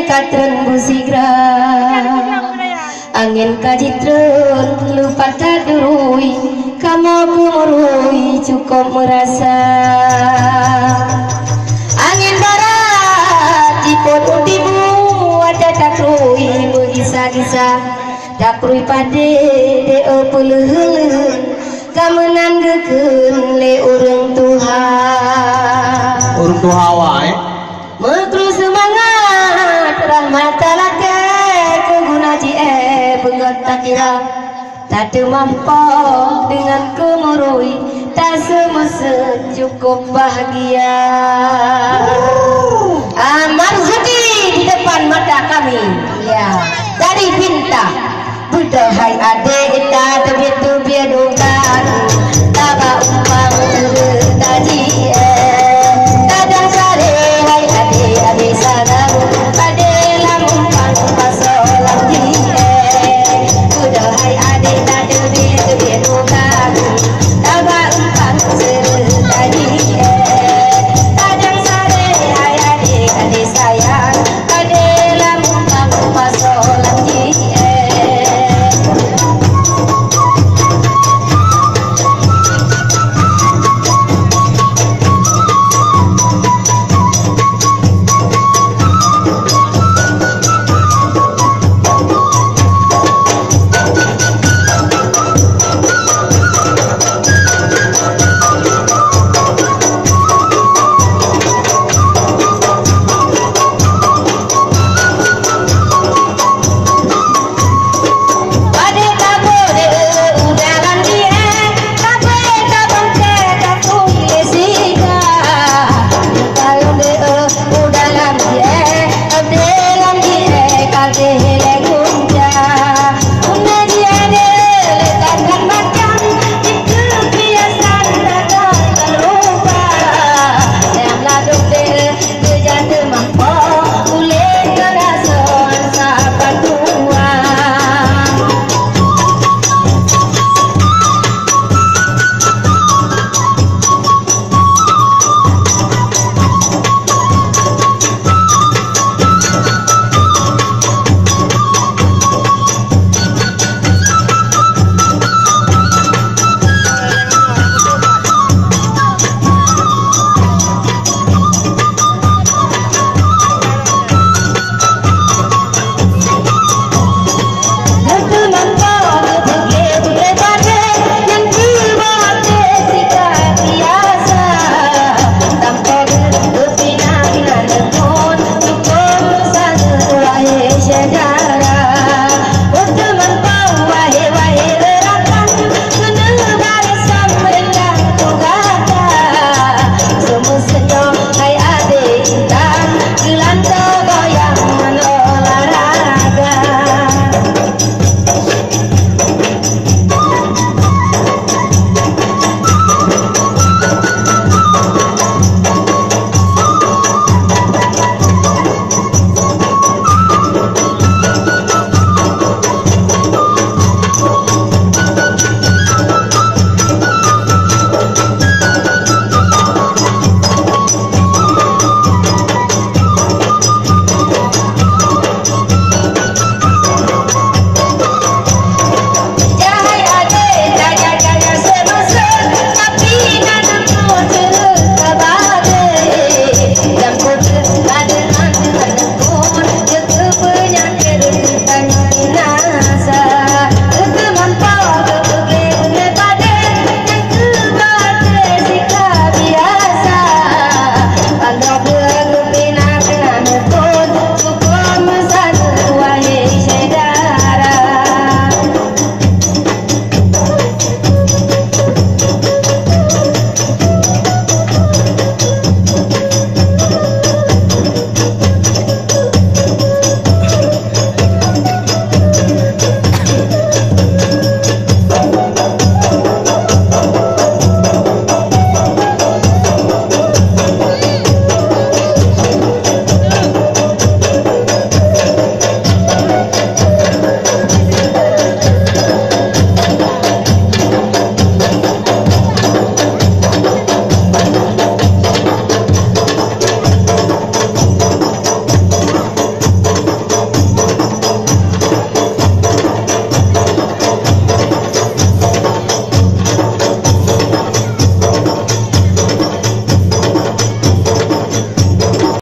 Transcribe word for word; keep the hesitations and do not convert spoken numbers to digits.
ka treun busigra. Angén ka jitreun lupat that durui, kamoe keumurui cukôp meurasa. Angén barat jipôt u tibu, watèe takrui meugisa-gisa. Takrui padé deuh peuleuheun, ka meunan geukheun lé ureueng tuha. Ureueng tuha awai. Meukrue seumangat rahmat talakèe, keu guna jiék beungöt takira. Tateumampôh deungon keumurui, taseumeuseuet cukôp bahgia. Ah, Marzuki di depan mata kami. Ya, dari Binta. Beudôh hai adék,